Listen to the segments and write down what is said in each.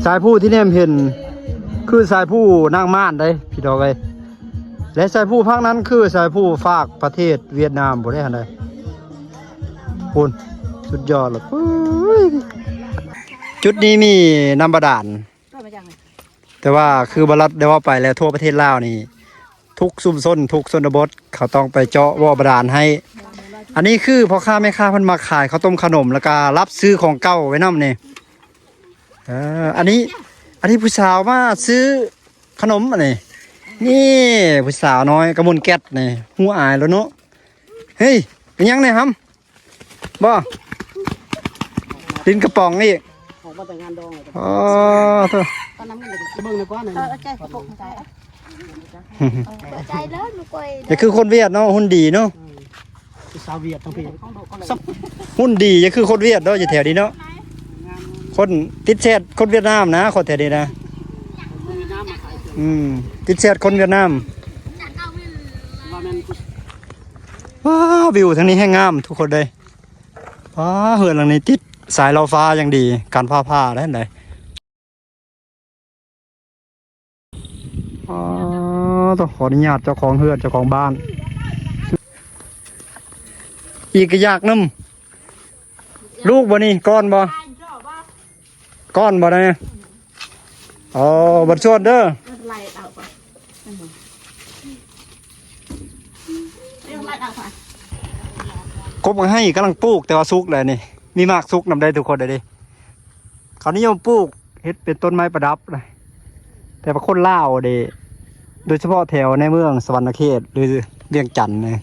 ສາຍພູທີ່ແນມເຫັນ ຄືສາຍພູນາງມານເດ້ພີ່ນ້ອງເອີຍ ແລະສາຍພູຝັ່ງນັ້ນຄືສາຍພູຟາກປະເທດຫວຽດນາມພຸ້ນເດ້ຫັ້ນໃດ. ພຸ້ນ ສຸດຍອດລະ ປຶ້ຍ. ຈຸດນີ້ມີນ້ຳບາດານ ແຕ່ວ່າຄືບ່າວລັດໄດ້ເວົ້າໄປແລ້ວ ທົ່ວປະເທດລາວນີ້ ທຸກຊຸມຊົນ ທຸກຊົນນະບົດ ເຂົາຕ້ອງໄປເຈາະບໍ່ບາດານໃຫ້. ອັນນີ້ຄືພໍ່ຄ້າແມ່ຄ້າເພິ່ນມາຂາຍເຂົ້າຕົ້ມຂະໜົມ ແລ້ວກະຮັບຊື້ຂອງເກົ່າໄວ້ນຳນີ້. ເອີ ອັນນີ້ ອັນນີ້ຜູ້ສາວມາຊື້ຂະໜົມອັນນີ້. ນີ້ຜູ້ສາວນ້ອຍກະມົນແກັດນີ້ ຮູ້ອາຍແລ້ວເນາະ. ເຮີ້ຍ ອີຫຍັງນີ້ຫຳ? ບໍ່ ດິນກະປ໋ອງອີກ ອອກມາແຕ່ງານດອງ. ອໍ ໂທ້ ຕອນນັ້ນເບິ່ງແລ້ວກ່ອນ. ເອີ ໂອເຄ ຂອບໃຈ ຂອບໃຈເດີ ລູກເອີຍ. ຢ່າຄືຄົນຫວຽດເນາະ ຫຸ່ນດີເນາະ. ອືມ ສາວຫວຽດທັງພີ້ ຫຸ່ນດີ ຢ່າຄືຄົນຫວຽດເນາະ ຢູ່ແຖວນີ້ເນາະ. ຄົນຕິດແຊດຄົນຫວຽດນາມນະ ຄົນແຖວນີ້ນະ. ອືມ ຕິດແຊດຄົນຫວຽດນາມ. ວ້າວ ວິວທາງນີ້ແຮງງາມທຸກຄົນເດ້. ວ້າ ເຮືອນຫຼັງນີ້ຕິດສາຍລອວຟ້າຢ່າງດີ ກັນຟ້າຜ່າໄດ້ໃດ໋. ອໍ ຕ້ອງຂໍອະນຸຍາດເຈົ້າຂອງເຮືອນ ເຈົ້າຂອງບ້ານ. ອີກກະຢາກນຳ ລູກບໍ່ນີ້ ກ້ອນບໍ່ ກ້ອນບໍ່ນະ? ອໍ ບັດຊວນເດີ. ກົບໄຮ່ກຳລັງປູກ ແຕ່ວ່າສຸກແລ້ວນີ້ ມີໝາກສຸກນຳໄດ້ທຸກຄົນເດ້. ເຂົານິຍົມປູກເຮັດເປັນຕົ້ນໄມ້ປະດັບນະ ແຕ່ວ່າຄົນລາວເດ້ ໂດຍສະເພາະແຖວໃນເມືອງສະຫວັນນະເຂດ ຫຼື ວຽງຈັນນະ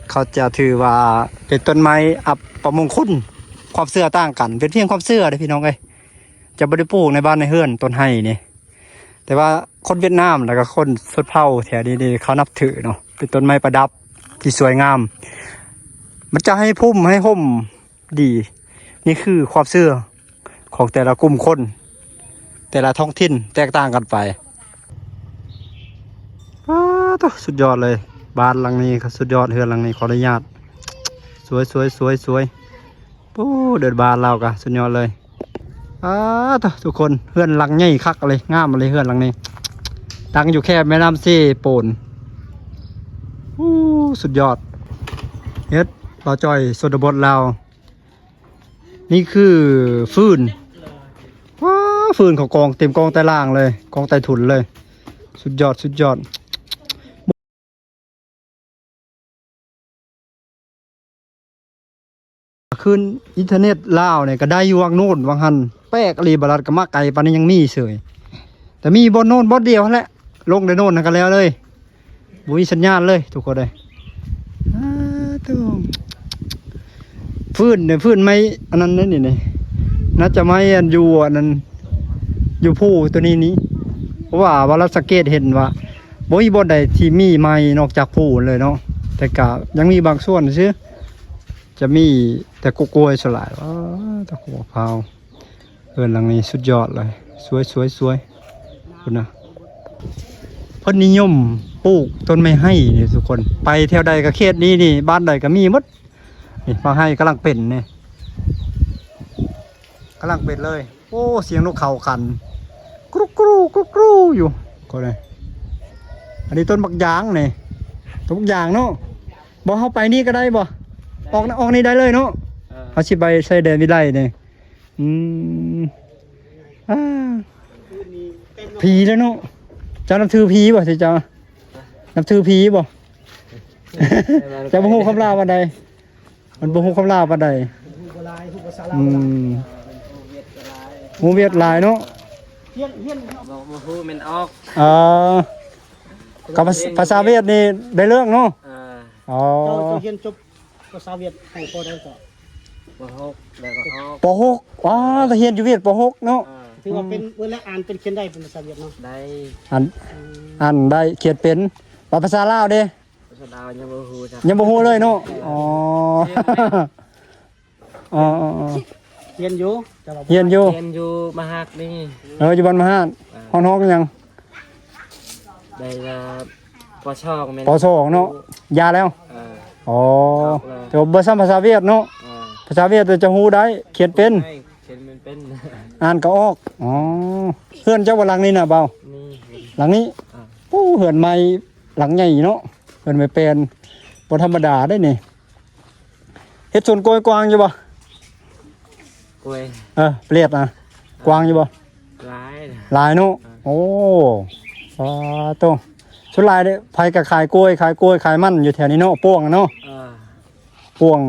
ເຂົາຈະຖືວ່າເປັນຕົ້ນໄມ້ອັບປະມົງຄຸນ. ຄວາມເຊື່ອຕ່າງກັນ ເປັນພຽງຄວາມເຊື່ອເດ້ພີ່ນ້ອງເອີຍ. ຈະບໍ່ໄດ້ປູກໃນບ້ານໃນເຮືອນຕົ້ນໄຮ່ນີ້ ແຕ່ວ່າຄົນຫວຽດນາມ ແລ້ວກໍຄົນຊົນເຜົ່າແຖວນີ້ນີ້ ເຂົານັບຖືເນາະ ເປັນຕົ້ນໄມ້ປະດັບທີ່ສວຍງາມ ມັນຈະໃຫ້ພຸ່ມໃຫ້ຮົ່ມດີ. ນີ້ຄືຄວາມເຊື່ອຂອງແຕ່ລະກຸ່ມຄົນ ແຕ່ລະທ້ອງຖິ່ນແຕກຕ່າງກັນໄປ. ວ້າໂທ້ ສຸດຍອດເລີຍ ບ້ານຫຼັງນີ້ ສຸດຍອດ ເຮືອນຫຼັງນີ້ ຂໍອະນຸຍາດ ສວຍໆໆ. ໂອ້ ເດີນບ້ານລາວກະສຸດຍອດເລີຍ. ອ້າໂທ້ ທຸກຄົນ ເຮືອນຫຼັງໃຫຍ່ຄັກເລີຍ ງາມເລີຍ ເຮືອນຫຼັງນີ້ ຕັ້ງຢູ່ແຄມແມ່ນ້ຳເຊໂປນ. ໂອ້ ສຸດຍອດ ເຮັດ ບ່າວຈ້ອຍ ຊົນນະບົດລາວ. ນີ້ຄືຟືນ ວ້າ ຟືນເຂົາກອງເຕັມກອງໃຕ້ລ່າງເລີຍ ກອງໃຕ້ຖົນເລີຍ. ສຸດຍອດ ສຸດຍອດ. ຄືນອິນເຕີເນັດລາວນີ້ກະໄດ້ຢູ່ວັງໂນ້ນວັງຫັ້ນ ແປກອີ່ຫຼີ ບາລັດກະມາໄກປານນີ້ຍັງມີເສີຍ ແຕ່ມີບ່ອນໂນ້ນບ່ອນດຽວຫັ້ນແຫຼະ ລົງໄດ້ໂນ້ນຫັ້ນກະແລ້ວເລີຍ ບໍ່ມີສັນຍານເລີຍທຸກຄົນເອີຍ. ອ້າໂທ້ ຟືນນີ້ ຟືນໄມ້ອັນນັ້ນເດ້ນີ້ ນີ້ ໜ້າຈະໄມ້ອັນຢູ່ອັນນັ້ນ ຢູ່ພູໂຕນີ້ນີ້ ເພາະວ່າ ວ່າລາວສັງເກດເຫັນວ່າ ບໍ່ມີບ່ອນໃດທີ່ມີໄມ້ນອກຈາກພູເລີຍເນາະ ແຕ່ກະຍັງມີບາງສ່ວນຊື່ ຈະມີແຕ່ກົກກ້ວຍສ່ວນຫຼາຍ. ວ້າ ແຕ່ກົກມະພ້າວ ເຮືອນຫຼັງນີ້ສຸດຍອດເລີຍ ສວຍໆໆ ພຸ້ນນະ. ເພິ່ນນິຍົມປູກຕົ້ນໄມ້ໄຮນີ້ທຸກຄົນ ໄປແຖວໃດກະເຂດນີ້ນີ້ ບ້ານໃດກະມີໝົດ. ນີ້ໝາກໄຮກຳລັງເປັນນີ້ ກຳລັງເປັນເລີຍ. ໂອ້ ສຽງນົກເຂົາຂັນ ກຣຸກກຣູ ກຣຸກກຣູຢູ່ ກໍໄດ້. ອັນນີ້ຕົ້ນບັກຢາງນີ້ ຕົ້ນບັກຢາງເນາະ. ບໍ່ ເຮົາໄປນີ້ກະໄດ້ບໍ່? ໄດ້ ອອກ ອອກນີ້ໄດ້ເລີຍເນາະ. ເອີ ເຮົາຊິໄປຊາຍແດນວິໄລນີ້. ອືມ ອ່າ ຜີແລ້ວເນາະ. ເຈົ້ານັບຖືຜີບໍ່ ເຈົ້າ ນັບຖືຜີບໍ່? ເຈົ້າບໍ່ຮູ້ຄຳລາວປານໃດ ມັນບໍ່ຮູ້ຄຳລາວປານໃດ. ອືມ ຮູ້ຫວຽດຫຼາຍເນາະ. ບໍ່ ບໍ່ຮູ້ແມ່ນອອກ. ເອີ ກັບພາສາ ພາສາຫວຽດນີ້ໄດ້ເລື່ອງເນາະ. ເອີ ອໍ ເຈົ້າ ເຈົ້າຮຽນຈົບພາສາຫວຽດໃຫ້ພໍໄດ້ເຈົ້າ? ປໍຫົກ ແລ້ວກໍອອກ ປໍຫົກ. ອໍ ແຕ່ຮຽນຢູ່ຫວຽດປໍຫົກເນາະ. ເອີ ຖືວ່າເປັນ ເອີ ເວລາອ່ານເປັນຂຽນໄດ້ເປັນພາສາຫວຽດເນາະ. ໄດ້ ອ່ານ ອືມ ອ່ານໄດ້ຂຽນເປັນ. ບາດພາສາລາວເດ? ພາສາລາວຍັງບໍ່ຮູ້ ຍັງບໍ່ຮູ້ເລີຍເນາະ. ອໍ ຮຽນແລ້ວ ອໍ ຮຽນຢູ່ ແຕ່ວ່າຮຽນຢູ່ ຮຽນຢູ່ມະຫາດນີ້. ເອີ ຢູ່ບ້ານມະຫາດ. ເອີ ຮອດຫ້ອງຫຍັງ? ໄດ້ລະ ປໍສອງແມ່ນ ປໍສອງເນາະ. ຢ່າແລ້ວ. ເອີ ອໍ ອອກແລ້ວ ແຕ່ວ່າບໍ່ຊ່ຳພາສາຫວຽດເນາະ. ເອີ ພາສາຫວຽດແຕ່ຈະຮູ້ໄດ້ ຂຽນເປັນ. ເຫັນມັນເປັນ ອ່ານກໍອອກ. ອໍ ເຮືອນເຈົ້າບໍ່ຫຼັງນີ້ນະ ເບົາ? ນີ້ ຫຼັງນີ້. ອ່າ ໂອ້ ເຮືອນໃໝ່ຫຼັງໃຫຍ່ເນາະ, ເຮືອນໄມ້ແປ້ນ ບໍ່ທຳມະດາເດ້ນີ້. ເຮັດສວນກ້ວຍກວ້າງຢູ່ບໍ່? ກ້ວຍ ເອີ ປະເລັດນະ ກວ້າງຢູ່ບໍ່? ຫຼາຍ ຫຼາຍເນາະ. ອ່າ ໂອ້ ປາໂຕ ສ່ວນຫຼາຍເດ້ ໃຜກໍຂາຍກ້ວຍ ຂາຍກ້ວຍ ຂາຍມັນຢູ່ແຖວນີ້ເນາະ ປວງເນາະ. ອ່າ ປວງ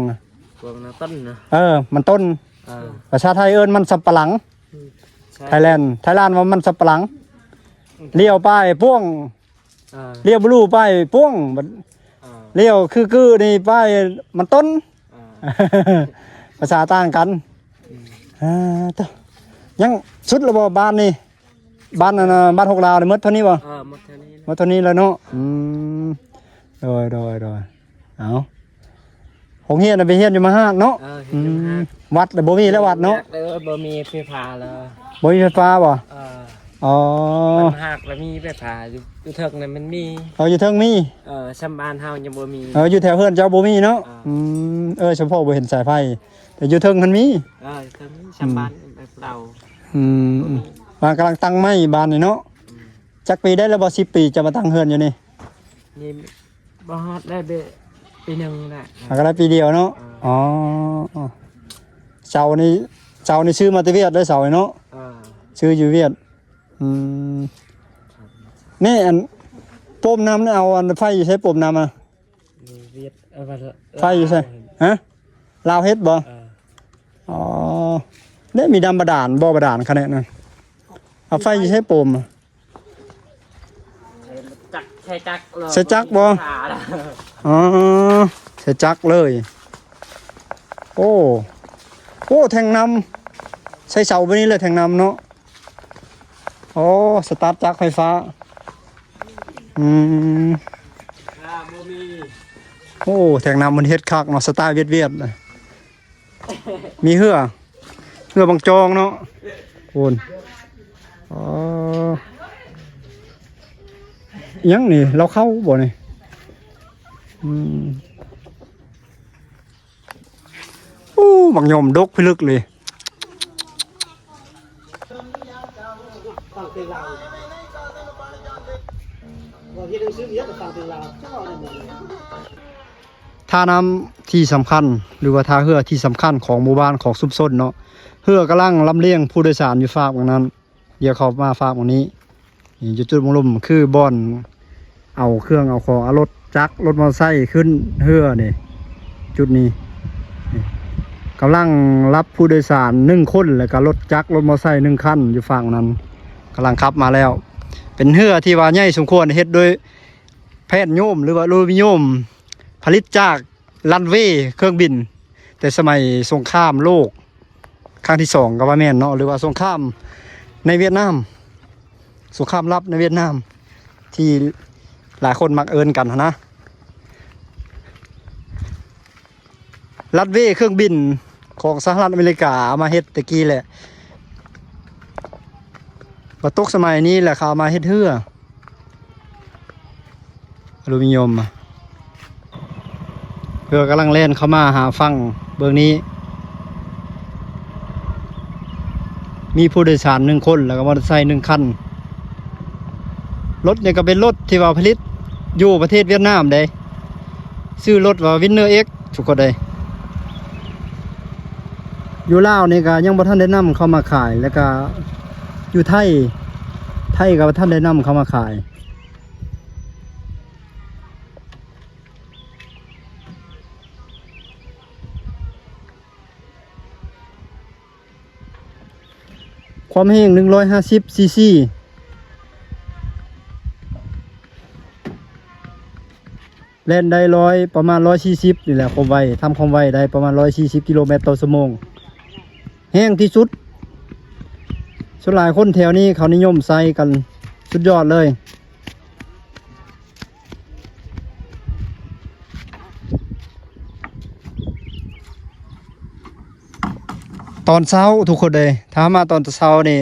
ປວງນະຕົ້ນນະ. ເອີ ມັນຕົ້ນ. ອ່າ ພາສາໄທເອີ້ນມັນສຳປະຫຼັງ. ອືມ ໃຊ່ ໄທແລນ ໄທລານວ່າມັນສຳປະຫຼັງ. ອືມ ລ້ຽວໄປປວງ. ອ່າ ລ້ຽວບລູໄປປວງ ບັດ ອ່າ ລ້ຽວຄືກືນີ້ໄປມັນຕົ້ນ. ອ່າ ພາສາຕ່າງກັນ. ອືມ ອ່າ ຕະ ຍັງສຸດແລ້ວບໍ່ບ້ານນີ້? ບ້ານອັນນ່າ ບ້ານຫົກລາວນີ້ໝົດເທົ່ານີ້ບໍ່? ເອີ ໝົດເທົ່ານີ້ ໝົດເທົ່ານີ້ແລ້ວເນາະ. ອ່າ ອືມ ໂດຍ ໂດຍ ໂດຍ. ເອົາ ໂຮງຮຽນນະໄປຮຽນຢູ່ມະຫາດເນາະ. ເອີ ຮຽນຢູ່ມະຫາດ. ອືມ ວັດລະບໍ່ມີແລ້ວ ວັດເນາະ. ເອີ ບໍ່ມີໄຟຟ້າລະ ບໍ່ມີໄຟຟ້າບໍ່? ເອີ ອໍ ມະຫາດລະມີໄຟຟ້າ ຢູ່ ຢູ່ເທິງນັ້ນມັນມີ. ເອີ ຢູ່ເທິງມີ. ເອີ ຊຳບ້ານເຮົາຍັງບໍ່ມີ. ເອີ ຢູ່ແຖວເຮືອນເຈົ້າບໍ່ມີເນາະ. ອ່າ ອືມ ເອີ ສະເພາະບໍ່ເຫັນສາຍໄຟ ແຕ່ຢູ່ເທິງຫັ້ນມີ. ເອີ ເທິງມີ ອືມ ຊຳບ້ານແບບເກົ່າ. ອືມ ອືມ ວ່າກຳລັງຕັ້ງໃໝ່ບ້ານນີ້ເນາະ. ອືມ ຈັກປີໄດ້ແລ້ວບໍ່? ສິບປີຈະມາຕັ້ງເຮືອນຢູ່ນີ້. ນີ້ບໍ່ຮອດໄດ້ເບ ປີໜຶ່ງແຫຼະ. ຫາກໍໄດ້ປີດຽວເນາະ. ອ່າ ອໍ ເສົານີ້ ເສົານີ້ຊື້ມາແຕ່ຫວຽດເດີ ເສົານີ້ເນາະ. ອ່າ ຊື້ຢູ່ຫວຽດ. ອືມ ນີ້ອັນປົມນ້ຳນີ້ ເອົາອັນໄຟຢູ່ໃສປົມນ້ຳອະ? ຢູ່ຫວຽດ. ເອີ ວ່າ ໄຟຢູ່ໃສ? ລາວ ຮະ? ລາວເຮັດບໍ່? ເອີ ອໍ ໄດ້ມີນ້ຳບາດານ ບໍ່ບາດານຂະແນນນະ. ເອົາໄຟຢູ່ໃສປົມ? ຈັກ ໃຊ້ຈັກເລີຍ. ໃຊ້ຈັກບໍ່? ບໍ່ມີໄຟຟ້າລະ. ອໍ ໃຊ້ຈັກເລີຍ. ໂອ້ ໂອ້ ແທງນ້ຳ ໃສ່ເສົາແບບນີ້ເລີຍ ແທງນ້ຳເນາະ. ໂອ້ ສະຕາດຈັກໄຟຟ້າ. ອືມ ອ່າ ບໍ່ມີ. ໂອ້ ແທງນ້ຳມັນເຮັດຄັກເນາະ ສະຕາຍຫວຽດໆ ນະ. ມີເຮືອ ເຮືອບາງຈອງເນາະ. ໂອ້ນ ອໍ ຫຍັງນີ້ ລາວເຂົ້າບໍ່ນີ້? ອືມ ໂອ້ ບັກຫຍ້ອມດົກພິລຶກເລີຍ. ທ່ານ້ຳທີ່ສຳຄັນ ຫຼືວ່າທ່າເຮືອທີ່ສຳຄັນຂອງໝູ່ບ້ານ ຂອງຊຸມຊົນເນາະ. ເຮືອກຳລັງລຳລຽງຜູ້ໂດຍສານຢູ່ຟາກໝ່ອງນັ້ນ. ລ້ຽວເຂົ້າມາຟາກໝ່ອງນີ້ ນີ້ ຢູ່ຈຸດໝ່ອງລຸ່ມ ຄືບ່ອນເອົາເຄື່ອງເອົາຂອງ ເອົາລົດຈັກ ລົດມໍເຕີໄຊຂຶ້ນເຮືອນີ້ ຈຸດນີ້ ນີ້ ກຳລັງຮັບຜູ້ໂດຍສານໜຶ່ງຄົນ ແລ້ວກໍລົດຈັກ ລົດມໍເຕີໄຊໜຶ່ງຄັນ ຢູ່ຝັ່ງນັ້ນ ກຳລັງຂັບມາແລ້ວ. ເປັນເຮືອທີ່ວ່າໃຫຍ່ສົມຄວນ ເຮັດໂດຍແຜ່ນໂຍມ ຫຼືວ່າອາລູມິນຽມ ຜະລິດຈາກຣັນເວເຄື່ອງບິນ ແຕ່ສະໄໝສົງຄາມໂລກ ຄັ້ງທີສອງກໍວ່າແມ່ນເນາະ ຫຼືວ່າສົງຄາມໃນຫວຽດນາມ ສົງຄາມລັບໃນຫວຽດນາມ ທີ່ຫຼາຍຄົນມັກເອີ້ນກັນຫັ້ນນະ. ຣັນເວເຄື່ອງບິນຂອງສະຫະລັດອາເມລິກາເອົາມາເຮັດແຕ່ກີ້ແຫຼະ ມາຕົກສະໄໝນີ້ແຫຼະ ເຂົາເອົາມາເຮັດເຮືອ ອາລູມິນຽມ ເຮືອກຳລັງແລ່ນເຂົ້າມາຫາຝັ່ງເບື້ອງນີ້ ມີຜູ້ໂດຍສານໜຶ່ງຄົນ ແລ້ວກໍມໍເຕີໄຊໜຶ່ງຄັນ. ລົດນີ້ກໍເປັນລົດທີ່ວ່າຜະລິດຢູ່ປະເທດຫວຽດນາມເດ້ ຊື່ລົດວ່າວິນເນີເອັກ ທຸກຄົນເອີຍ. ຢູ່ລາວນີ້ກໍຍັງບໍ່ທັນໄດ້ນຳເຂົ້າມາຂາຍ ແລ້ວກໍຢູ່ໄທ ໄທກໍບໍ່ທັນໄດ້ນຳເຂົ້າມາຂາຍ. ຄວາມແຮງໜຶ່ງຮ້ອຍຫ້າສິບຊີຊີ ແລ່ນໄດ້ຮ້ອຍ ປະມານຮ້ອຍສີ່ສິບນີ້ແຫຼະ ຄວາມໄວ ທຳຄວາມໄວໄດ້ປະມານຮ້ອຍສີ່ສິບກິໂລແມັດຕໍ່ຊົ່ວໂມງ ແຮງທີ່ສຸດ. ສ່ວນຫຼາຍຄົນແຖວນີ້ເຂົານິຍົມໃຊ້ກັນ ສຸດຍອດເລີຍ. ຕອນເຊົ້າທຸກຄົນເອີຍ ຖ້າມາຕອນເຊົ້ານີ້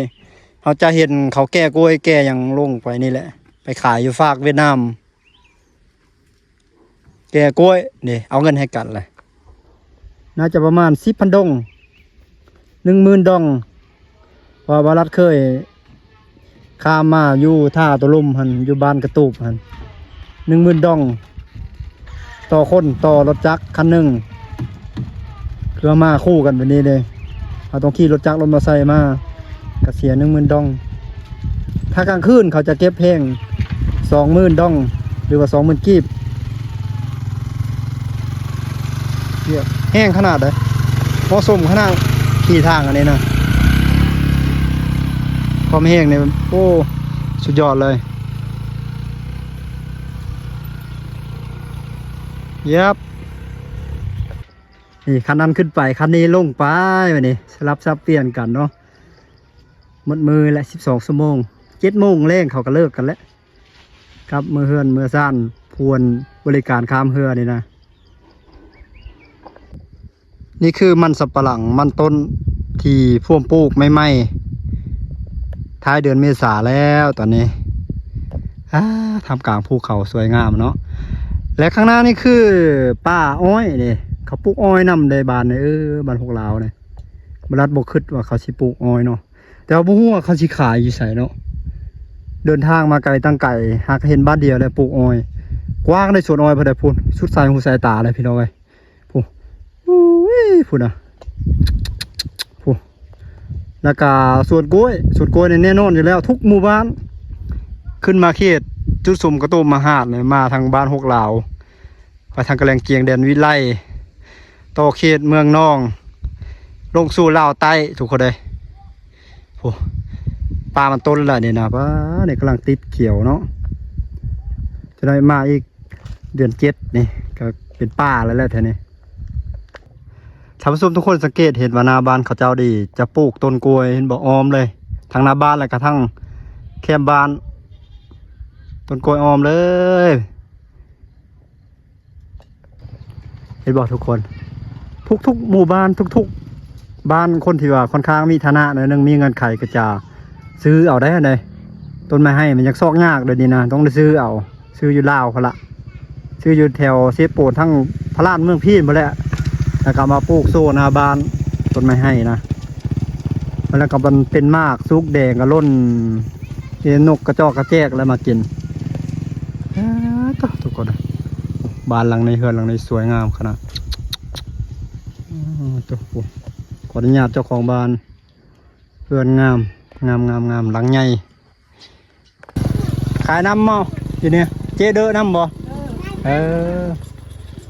ເຮົາຈະເຫັນເຂົາແກ່ກ້ວຍແກ່ຫຍັງລົງໄປນີ້ແຫຼະ ໄປຂາຍຢູ່ຟາກຫວຽດນາມ. ແກ່ກ້ວຍນີ້ ເອົາເງິນໃຫ້ກັນເລີຍ ໜ້າຈະປະມານສິບພັນດົງ. ໜຶ່ງໝື່ນດອງ ເພາະວ່າບ່າວລັດເຄີຍຂ້າມມາຢູ່ທ່າໂຕລົມຫັ້ນ ຢູ່ບ້ານກະຕູບຫັ້ນ ໜຶ່ງໝື່ນດອງ ຕໍ່ຄົນ ຕໍ່ລົດຈັກຄັນໜຶ່ງ ຄືເຮົາມາຄູ່ກັນແບບນີ້ເດ້ ເຮົາຕ້ອງຂີ່ລົດຈັກລົດມໍໄຊມາ ກະເສຍໜຶ່ງໝື່ນດອງ. ຖ້າກາງຄືນເຂົາຈະເກັບແຮງສອງໝື່ນດອງ ຫຼືວ່າສອງໝື່ນກີບ. ແຮງຂະໜາດໃດ ເໝາະສົມຂະໜາດຂີ່ທາງອັນນີ້ນະ ຄວາມແຮງນີ້ ໂອ້ ສຸດຍອດເລີຍ. ເຢັບ ນີ້ ຄັນນັ້ນຂຶ້ນໄປ ຄັນນີ້ລົງໄປ ບາດນີ້ສະຫຼັບສັບປ່ຽນກັນເນາະ. ໝົດມື້ແຫຼະ ສິບສອງຊົ່ວໂມງ ເຈັດໂມງແລງເຂົາກໍເລີກກັນແຫຼະ ກັບເມືອເຮືອນເມືອຊານ ພວນບໍລິການຂ້າມເຮືອນີ້ນະ. ນີ້ຄືມັນສຳປະຫຼັງ ມັນຕົ້ນທີ່ພວມປູກໃໝ່ໆ ທ້າຍເດືອນເມສາແລ້ວຕອນນີ້ ອາ ທ່າມກາງພູເຂົາສວຍງາມເນາະ. ແລະ ຂ້າງໜ້ານີ້ຄືປ່າອ້ອຍເດ້ ເຂົາປູກອ້ອຍນຳເດ້ ບ້ານນີ້ ເອີ ບ້ານພວກລາວນີ້. ບໍ່ລັດບໍ່ຄິດວ່າເຂົາຊິປູກອ້ອຍເນາະ ແຕ່ວ່າບໍ່ຮູ້ວ່າເຂົາຊິຂາຍຢູ່ໃສເນາະ. ເດີນທາງມາໄກຕັ້ງໄກ ຫາກເຫັນບາດດຽວແລ້ວປູກອ້ອຍ ກວ້າງໄດ້ສວນອ້ອຍພຸ້ນ ໄດ້ພຸ້ນ ສຸດສາຍຫູສາຍຕາເລີຍພີ່ນ້ອງເອີຍ. ພຸ້ນ ໂອ້ຍ ພຸ້ນນະ ພຸ້ນ ແລ້ວກະສວນກ້ວຍ ສວນກ້ວຍນີ້ແນ່ນອນຢູ່ແລ້ວ ທຸກໝູ່ບ້ານ ຂຶ້ນມາເຂດຈຸດສຸມກະຕູມມະຫາດເລີຍ ມາທາງບ້ານຫົກລາວ ໄປທາງກະແລງກຽງແດນວິໄລ ຕໍ່ເຂດເມືອງນອງ ລົງສູ່ລາວໃຕ້ ທຸກຄົນເອີຍ. ໂອ້ ປ່າມັນຕົ້ນລະນີ້ນະ ປ້າ ນີ້ກຳລັງຕິດຂຽວເນາະ ຈະໄດ້ມາອີກເດືອນເຈັດນີ້ ກໍເປັນປ່າແລ້ວແຫຼະແຖວນີ້. ທ່ານຜູ້ຊົມທຸກຄົນສັງເກດເຫັນວ່າໜ້າບ້ານເຂົາເຈົ້ານີ້ຈະປູກຕົ້ນກ້ວຍ ເຫັນບໍ່ ອ້ອມເລີຍ ທັງໜ້າບ້ານ ແລ້ວກະທັງແຄມບ້ານ ຕົ້ນກ້ວຍອ້ອມເລີຍ. ເຫັນບໍ່ທຸກຄົນ ທຸກໆໝູ່ບ້ານ ທຸກໆບ້ານ ຄົນທີ່ວ່າຄ່ອນຂ້າງມີຖານະໜ້ອຍໜຶ່ງ ມີເງື່ອນໄຂ ກໍຈະຊື້ເອົາໄດ້ຫັ້ນເດ້. ຕົ້ນໄມ້ໄຮມັນຍັງຊອກຍາກດຽວນີ້ນະ ຕ້ອງໄດ້ຊື້ເອົາ ຊື້ຢູ່ລາວພຸ້ນລະ ຊື້ຢູ່ແຖວເຊໂປນ ທາງພະລານເມືອງພີນພຸ້ນແຫຼະ ແລ້ວກໍເອົາມາປູກໂຊໜ້າບ້ານ ຕົ້ນໄມ້ໄຮນະ. ແລ້ວກໍມັນເປັນໝາກສຸກແດງກໍຫຼົ່ນ ເຫັນນົກກະຈອກກະແຈກແລ້ວມາກິນ. ອາ ໂທ້ ທຸກຄົນ ບ້ານຫຼັງນີ້ ເຮືອນຫຼັງນີ້ສວຍງາມຂະໜາດ. ອາ ໂທ້ ຂໍອະນຸຍາດເຈົ້າຂອງບ້ານ ເຮືອນງາມ ງາມໆໆ ຫຼັງໃຫຍ່. ຂາຍນຳບໍ່ ຢູ່ນີ້ ເຈເດີນຳບໍ່? ເອີ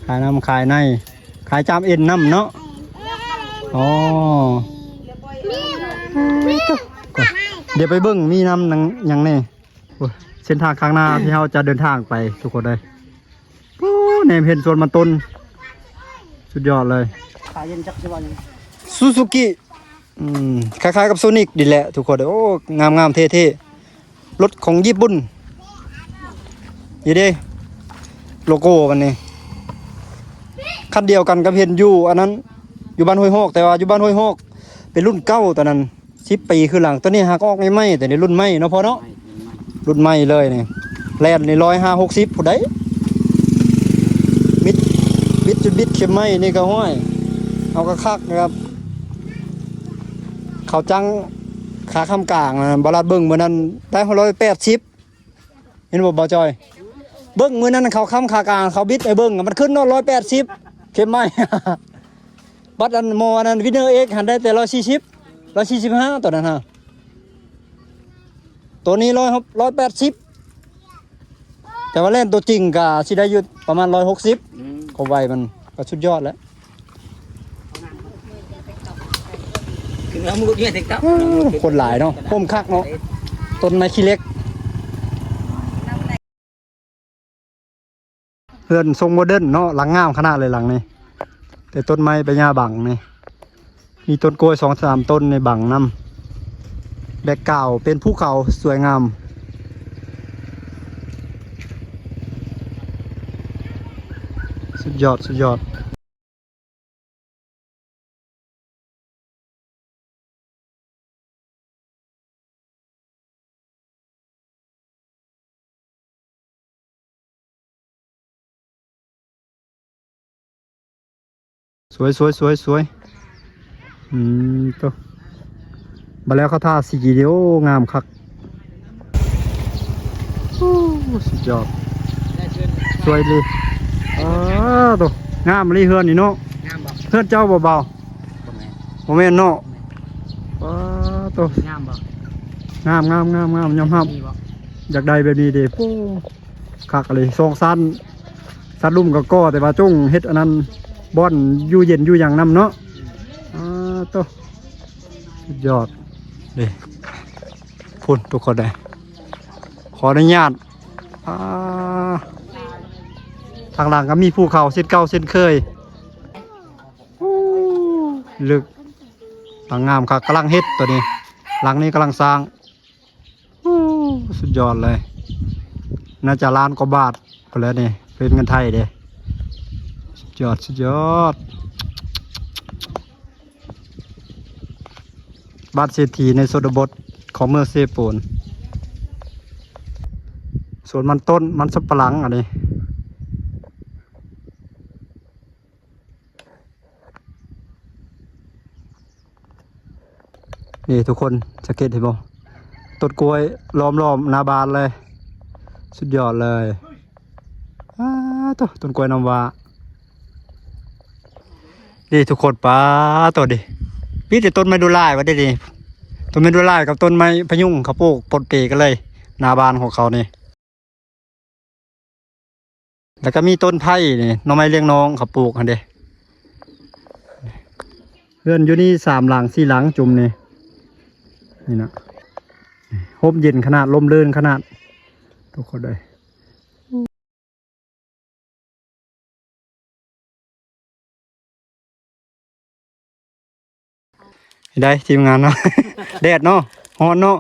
ຂາຍນຳ ຂາຍໃນ ຂາຍຈາມເອັນນຳເນາະ. ອໍ ດຽວໄປເບິ່ງມີນຳຫຍັງແດ່. ໂອ້ຍ ເສັ້ນທາງຂ້າງໜ້າທີ່ເຮົາຈະເດີນທາງໄປ ທຸກຄົນເອີຍ ໂອ້ ແນມເຫັນສວນມັນຕົ້ນ ສຸດຍອດເລີຍ. ຂາຍເຢັນຈັກຊິວ່າຫຍັງ ຊູຊູກິ ອືມ ຄ້າຍໆກັບໂຊນິກນີ້ແຫຼະທຸກຄົນ. ໂອ້ ງາມໆ ເທ່ໆ ລົດຂອງຍີ່ປຸ່ນ ນີ້ເດ້ ໂລໂກ້ມັນນີ້ ຄັນດຽວກັນກັບເຫັນຢູ່ອັນນັ້ນ ຢູ່ບ້ານຫ້ວຍຮອກ ແຕ່ວ່າຢູ່ບ້ານຫ້ວຍຮອກເປັນລຸ້ນເກົ່າຕອນນັ້ນ ສິບປີຄືຫຼັງ. ໂຕນີ້ຫາກອອກໃໝ່ໆ ແຕ່ນີ້ລຸ້ນໃໝ່ເນາະພໍ່ເນາະ ລຸ້ນໃໝ່ເລີຍນີ້. ແລ່ນນີ້ຮ້ອຍຫ້າຫົກສິບພຸ້ນໃດ໋ ບິດ ບິດຈຸດບິດເຂັມໄມ້ນີ້ກໍ ຫ້ວຍ ເອົາຄັກໆນະຄັບ. ເຂົາຈັງຂາຄ້ຳກາງນະ ບ່າວລັດເບິ່ງມື້ນັ້ນໄດ້ຮ້ອຍແປດສິບ ເຫັນບໍ່ບ່າວຈອຍ? ເບິ່ງມື້ນັ້ນເຂົາຄ້ຳຂາກາງ ເຂົາບິດໃຫ້ເບິ່ງ ມັນຂຶ້ນຮອດຮ້ອຍແປດສິບເຂັມໄມ້. ບັດອັນໝໍ້ອັນນັ້ນ ວິນເນີເອັກ ຫັ້ນໄດ້ແຕ່ຮ້ອຍສີ່ສິບ ຮ້ອຍສີ່ສິບຫ້າ ຕອນນັ້ນຫັ້ນ ໂຕນີ້ຮ້ອຍ ຮ້ອຍແປດສິບ ແຕ່ວ່າແລ່ນໂຕຈິງກະຊິໄດ້ຢູ່ປະມານຮ້ອຍຫົກສິບ ອືມ ຄວາມໄວມັນກໍສຸດຍອດແລ້ວ. ຂຶ້ນມາມຸດເຮືອນເຕັກເຕັກ ໂອ້ ຄົນຫຼາຍເນາະ ຮົ່ມຄັກເນາະ ຕົ້ນໄມ້ຂີ້ເຫຼັກ. ເຮືອນຊົງໂມເດີນເນາະ ຫຼັງງາມຂະໜາດເລີຍຫຼັງນີ້ ແຕ່ຕົ້ນໄມ້ໃບຫຍ້າບັງນີ້ ມີຕົ້ນກ້ວຍສອງສາມຕົ້ນໃນບັງນຳ ແບັກກຣາວເປັນພູເຂົາສວຍງາມ ສຸດຍອດ ສຸດຍອດ. ສວຍ ສວຍ ສວຍ ສວຍ. ອືມ ໂຕ ບັດແລ້ວເຂົາທາສີດີ ໂອ້ ງາມຄັກ. ໂອ້ ສຸດຍອດ ສວຍເລີຍ. ອ້າ ໂຕ ງາມອີ່ຫຼີເຮືອນນີ້ເນາະ. ງາມບໍ່? ເຮືອນເຈົ້າບໍ່ເບົາ? ບໍ່ແມ່ນ ບໍ່ແມ່ນເນາະ. ແມ່ນ. ອ້າ ໂຕ ງາມບໍ່? ງາມ ງາມ ງາມ ງາມ ຍອມຮັບ. ນີ້ບໍ່? ຢາກໄດ້ແບບນີ້ເດ້. ໂອ້ ຄັກອີ່ຫຼີ ສອງຊັ້ນ ຊັ້ນລຸ່ມກໍກໍ່ ແຕ່ວ່າຈົ່ງເຮັດອັນນັ້ນ ບ່ອນຢູ່ເຢັນຢູ່ຫຍັງນຳເນາະ. ອືມ ອ້າ ໂຕ ສຸດຍອດເດ້. ພຸ້ນ ທຸກຄົນເດີ ຂໍອະນຸຍາດ. ອ່າ ທາງຫຼັງກໍມີພູເຂົາເຊັ່ນເກົ່າເຊັ່ນເຄີຍ. ໂອ້ ເລິກ ຫຼັງງາມຄັກ ກຳລັງເຮັດໂຕນີ້ ຫຼັງນີ້ກຳລັງສ້າງ. ໂອ້ ສຸດຍອດເລີຍ ໜ້າຈະລ້ານກວ່າບາດພຸ້ນແຫຼະນີ້ ເປັນເງິນໄທເດ້. ສຸດຍອດ ສຸດຍອດ. ບ້ານເສດຖີໃນຊົນນະບົດຂອງເມືອງເຊໂປນ. ສວນມັນຕົ້ນ ມັນສຳປະຫຼັງອັນນີ້. ນີ້ທຸກຄົນ ສັງເກດເຫັນບໍ່? ຕົ້ນກ້ວຍລ້ອມໆໜ້າບ້ານເລີຍ ສຸດຍອດເລີຍ. ອ້າ ໂຕ ຕົ້ນກ້ວຍນ້ຳວ້າ. ນີ້ທຸກຄົນ ປາໂຕ ນີ້ ມີແຕ່ຕົ້ນໄມ້ດູລາຍວ່າເດ້ນີ້. ຕົ້ນໄມ້ດູລາຍກັບຕົ້ນໄມ້ພະຍຸງ ເຂົາປູກປົນເປກັນເລີຍ ໜ້າບ້ານຂອງເຂົານີ້. ແລ້ວກໍມີຕົ້ນໄຜ່ນີ້ ໜໍ່ໄມ້ລ້ຽງນ້ອງ ເຂົາປູກຫັ້ນເດ້. ເຮືອນຢູ່ນີ້ສາມຫຼັງ ສີ່ຫຼັງ ຈຸ່ມນີ້ ນີ້ນະ ຮົ່ມເຢັນຂະໜາດ ຮົ່ມເລີນຂະໜາດ ທຸກຄົນເອີຍ. ໄດ້ທີມງານເນາະ ແດດເນາະ ຮ້ອນເນາະ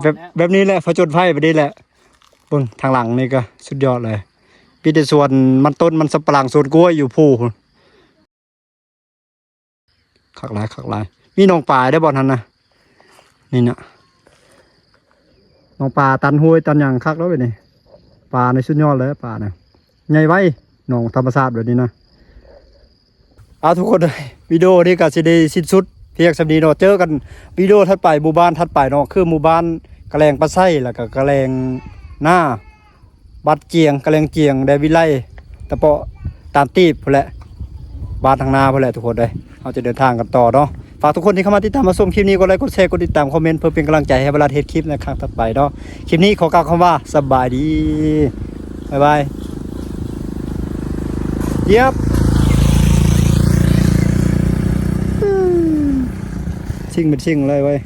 ແບບ ແບບນີ້ແຫຼະ ຜະຈົນໄພແບບນີ້ແຫຼະ. ເບິ່ງທາງຫຼັງນີ້ກໍສຸດຍອດເລີຍ ມີແຕ່ສວນມັນຕົ້ນ ມັນສຳປະຫຼັງ ສວນກ້ວຍຢູ່ພູ້ນ. ຄັກຫຼາຍ ຄັກຫຼາຍ. ມີໜອງປາໄດ້ບ່ອນຫັ້ນນະ ນີ້ນະ ໜອງປາຕັນຫ້ວຍຕັນຫຍັງ ຄັກແລ້ວເວີຍນີ້. ປານີ້ສຸດຍອດເລີຍ ປານະ ໃຫຍ່ໄວ ໜອງທຳມະຊາດແບບນີ້ນະ. ເອົາ ທຸກຄົນເອີຍ ວິດີໂອນີ້ກໍຊິໄດ້ສິ້ນສຸດພຽງສ່ຳນີ້ເນາະ. ເຈີກັນວິດີໂອຖັດໄປ ໝູ່ບ້ານຖັດໄປເນາະ ຄືໝູ່ບ້ານກະແລງປາໄຊ ແລ້ວກໍກະແລງນາ ບ້ານຈຽງ ກະແລງຈຽງ ແດນວິໄລ ຕະເປາະຕານຕີບພຸ້ນແຫຼະ ບ້ານທາງນາພຸ້ນແຫຼະ ທຸກຄົນເອີຍ. ເຮົາຈະເດີນທາງກັນຕໍ່ເນາະ. ຝາກທຸກຄົນທີ່ເຂົ້າມາຕິດຕາມມາຊົມຄລິບນີ້ ກົດໄລ ກົດແຊ ກົດຕິດຕາມ ຄອມເມັນ ເພື່ອເປັນກຳລັງໃຈໃຫ້ບັນລັດເຮັດຄລິບໃນຄັ້ງຖັດໄປເນາະ. ຄລິບນີ້ຂໍກ່າວຄຳວ່າສະບາຍດີ ບາຍບາຍ. ຢຽບ ຊິ່ງເປັນຊິ່ງເລີຍເວີຍ.